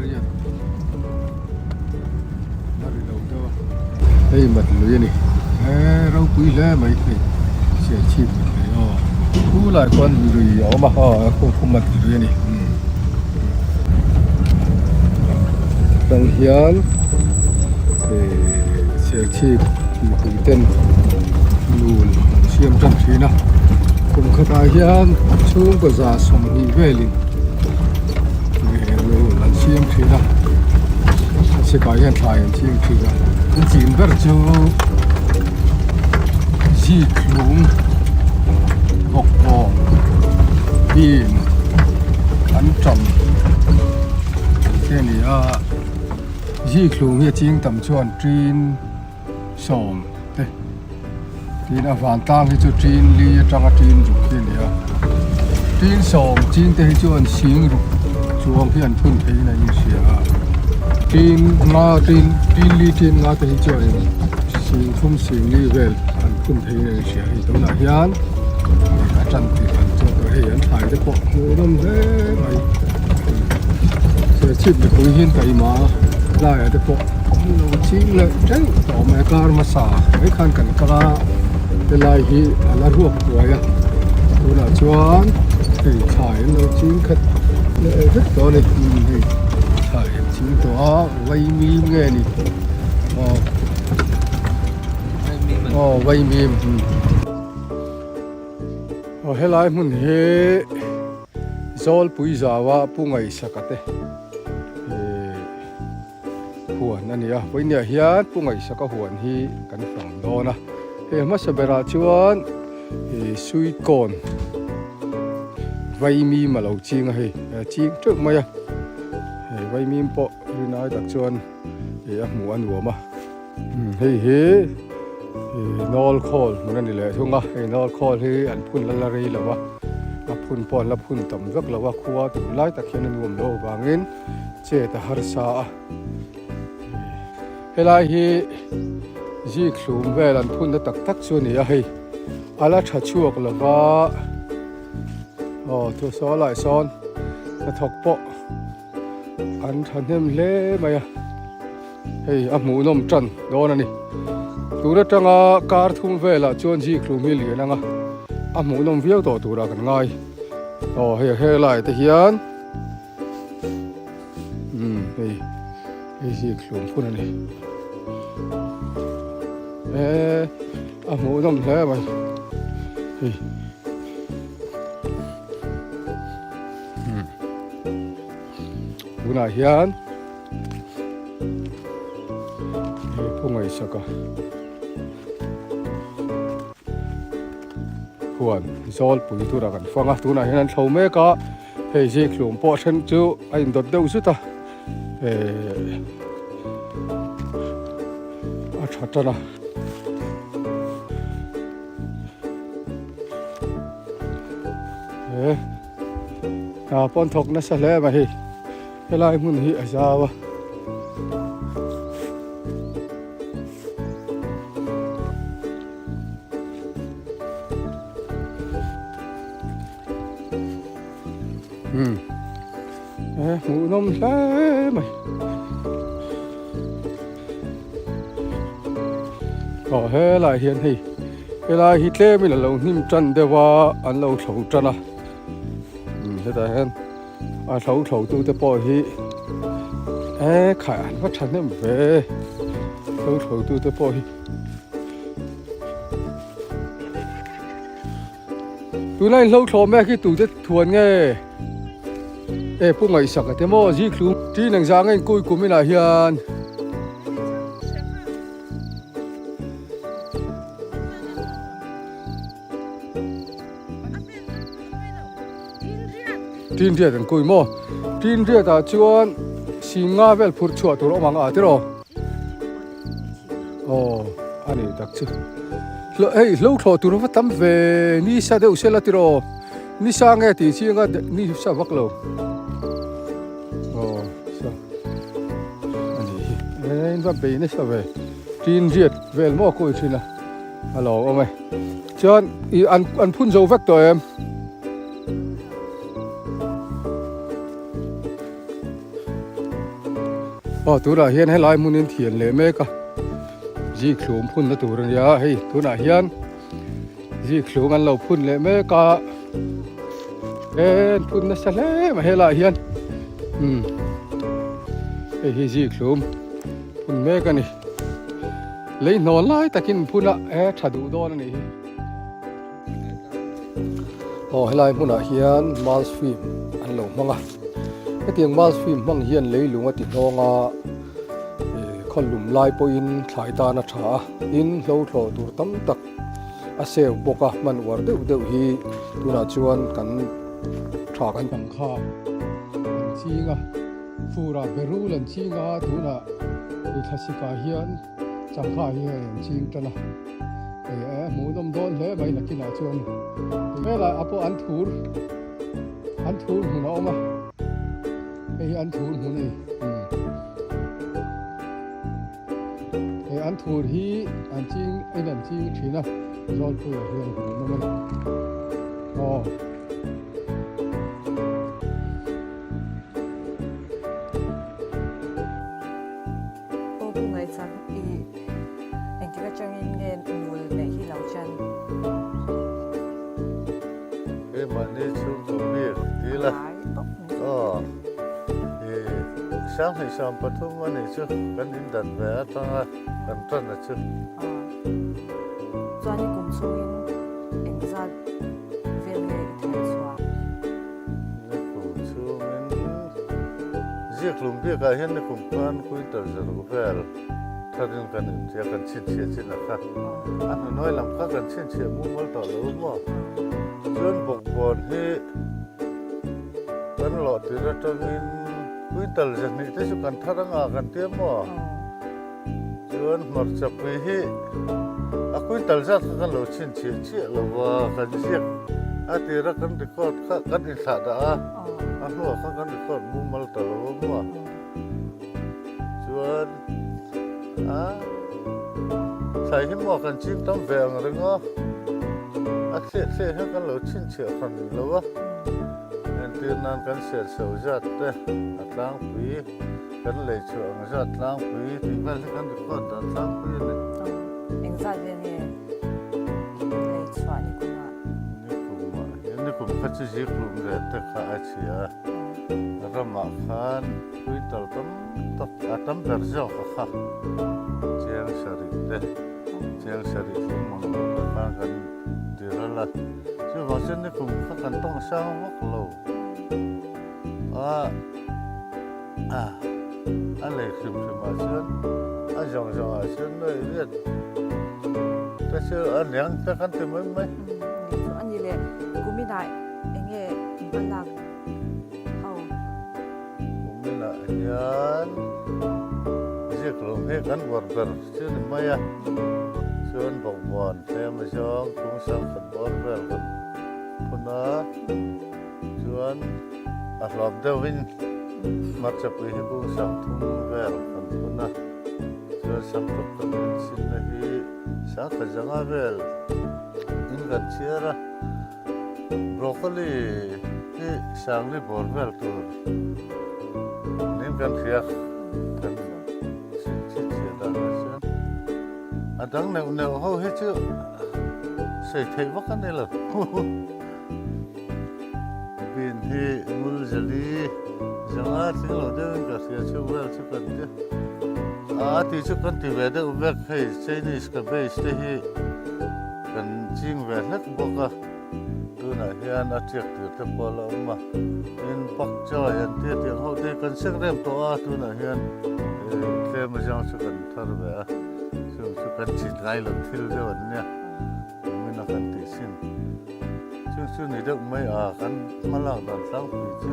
riat a ri lo deuh a. Hei mat lui a ni. He ropui hle mai hei Serchhip mat lui aw. Khu lai khuan lui a awm a aw khu khu mat lui a ni. Tang hian eh Serchhip mipui ten nul an siam tan thin a. Kum khatah hian chhungkaw 20 velin nul an siam thin a a chhekah hian thlai an ching thin a an chin ber chu zikhlum bawkbawn bean an tam te a ni a zikhlum hi a ching tam chuan tin 10 te tin a vantlang hi chu tin li atanga tin ruk hi a ni a tin 10 ching te hi chuan sing ruk chuang hi an phun theiin a inhria a tin nga tin tin li tin nga te hi chuanin sing thum sing li vel an phun theiin a inhria a hei tunah hian a tan tih an chuan tawh hei an thlai te pawh hmuh nawm hle mai serchhip mipui hian taima laiah te pawh. An lo ching leh teuh tawh mai a kar hmasa mai khan kan kal a helai hi a la ruak huai a tunah chuan hei thlai an lo ching khat leh vek tawh a ni hei thlai an ching tawh a vaimim nge ni aw aw vaimim aw helai hmun hi Zawlpui zaua Pu Ngaihsaka te eh. Huan a ni a, vawinia hian Pu Ngaihsaka huan hi kan fang dawn a, hei hmasa berah chuan ih sweet corn vaimim a lo ching a hei a ching teuh mai a, hei vaimim pawh rinai tak chuan ih a hmuh a nuam a, hei hi ih nawl khawl hmun a ni leh thung a, hei nawl khawl hi an phun la la rei lo a, a phun pawh an la phun tam vek lo a, khua tunlai tak hian a nuam loh avangin. Chet a harsa a, helai hi zikhlum vel an phunna tak tak chu a ni a hei a la tha chhuak lo va aw thu saw lai sawn hnathawk pawh an thahnem hle mai a hei a hmuhnawm tan dawn a ni tun atanga kar thum velah chuan zikhlum hi lian anga a hmuhnawm viau tawh turah kan ngai aw hei helai te hian. Umm hei hei hi thlum phun a ni eh a hmuh nawm hle mai hei umm tunah hian he pu ngaihsaka. Huan zawlpui tura kan fang a tunah hian an thlo mek a hei zikhlum pawh a then chu a indawt deuh zut a ehh a tha tan a. He hna pawh an thawk nasa hle mai hei helai hmun hi a zau a. Umm eh hmuhnawm hle mai aw helai hian hei helai hi tlemin a lo hnim tan deuh a an lo thlo tan a umm hetah hian a thlo thlo tu te pawh hi eh khai an va thahnem ve thlo thlo tu te pawh hi. Tuna in hlo thlawh mek hi tute thuan nge e pu ngaihsak a te maw zikhlum tin engzah nge in kui kum inah hian tin riat an kui maw tin riat ah chuan singa vel phurh chhuah tur a awm ang a tiraw. Aw a ni tak chu hei hlo thlawh tur va tam ve ni sa deuh sela tiraw ni sa nge tih chi anga ni sa vak lo aw sa a ni hi eng va bei nasa ve tin riat vel maw kawi thin a a lo awm e chuan ih an an phun zo vek tawh em. Aw tunah hian helai hmunin thian leh mek a zikhlum phunna tur a nia hei tunah hian zikhlum an lo phun leh mek a en phun nasa hle mai helaiah hian umm hei hi zikhlum phun mek a ni lei hnawn lai takin phun a he tha duh dawn a nih hi. Aw helai hmunah hian mulch film an lo hmang a hetiang mulch film hmang hian leilung a ti hnawng a ih khaw lum lai pawhin thlai tan a tha a tin hlo thlawh tur tam tak a save bawk a hman uar deuh deuh hi tunah chuan kan tha kan tam kha an ching a furah berul an ching a tunah ih thlasik ah hian changkha hi hei an ching tan a. Hei e hmuhnawm dawn hle mai nakinah chuan helai ah pawh an thur an thur hmun a awm a hei hi an thur hmun a ni hei an thur hi an ching in an ching thin a zawlpui ah hian hmuhnawm a ni aw. Aw pu ngaihchak i engtik atangin nge nul neih hi lo chan? Keimahni chhungkaw bik ti ila aw i sanghnih 13 a nih chu kan indan ve atanga kan tan a chu. Chuan i kum chhungin engzat vel nge i thai chhuah? Ni kum chhungin ziakhlum biakah hian ni kum khan quintal zaruk vel tharin kan intia kan chhinchhiah chin a kha. A hnuhnuai lam kha kan chhinchhiah mumal tawh lo maw? Chuan bawkbawn hi kan lawh tir atangin quintal zahnih te chu kan thar anga kan tia maw? Chuan hmarchapui hi a quintal zat kha kan lo chhinchhiah chiah lo va, kan ziak a tira kan record kha kan inthlah dah a, a hnuah khan kan record mumal ta lo a maw? Chuan a thlai hi maw kan ching tam ve ang reng a, a thliah thliah hian kan lo chhinchhiah hran lo a, entir nan kan senso zat te a tlangpui. Kan lei chhuah ang zat tlangpui tih vel hi kan record dan tlangpui a ni. Eng zat vel nge lei chhuah ni kumah? Ni kumah hian ni kum kha chu zik rum ve te kha a chhia a. Ramah khan quintal tam tak a tam ber zawk a kha. Chiang sarih te, chiang sarih tling mang lo te khan kan ti ral a. Chuvang chuan ni kum kha kan tawng sang vak lo. A a lei hrim hrim ah chuan a zawng zawng ah chuan nuaih riat te chu a liang te kan ti mai mai. Chu a ni le kumin ah enge in a lak ho. Kumin ah hian ziak lo hi kan uar ber chu ni mai a chuan bawkbawn tlem azawng kung sang khat bawr vel kan phun a. Chuan a hlawm deuhin hmarchapui hi kung 30 vel kan phun a, chuan samtawk kan en chinna hi sangkhat zanga vel in kan chhiar a, broccoli hi sangli bawr vel tur niin kan hria kan chhinchhiah dan ah chuan a dang neuh neuh ho hi chu sawi theih vak a ni lo. Bin hi ngul zali zanga tling lo deuhin ka hria chu vel chu kan ti a tih chu kan ti ve deuh vek hei Chinese cabbage te hi kan ching ve hlek bawk a tunah hian a tiak tir te pawh a la awm a tin pak choy an tia tiang ho te hi kan seng rem tawh a tunah hian tlem azang chu kan thar ve a chung chu kan chin ngai lo thil deuh an nia. Min a kan tih sin. Chu chu ni deuh mai a kan hma lak dan tlangpui chu.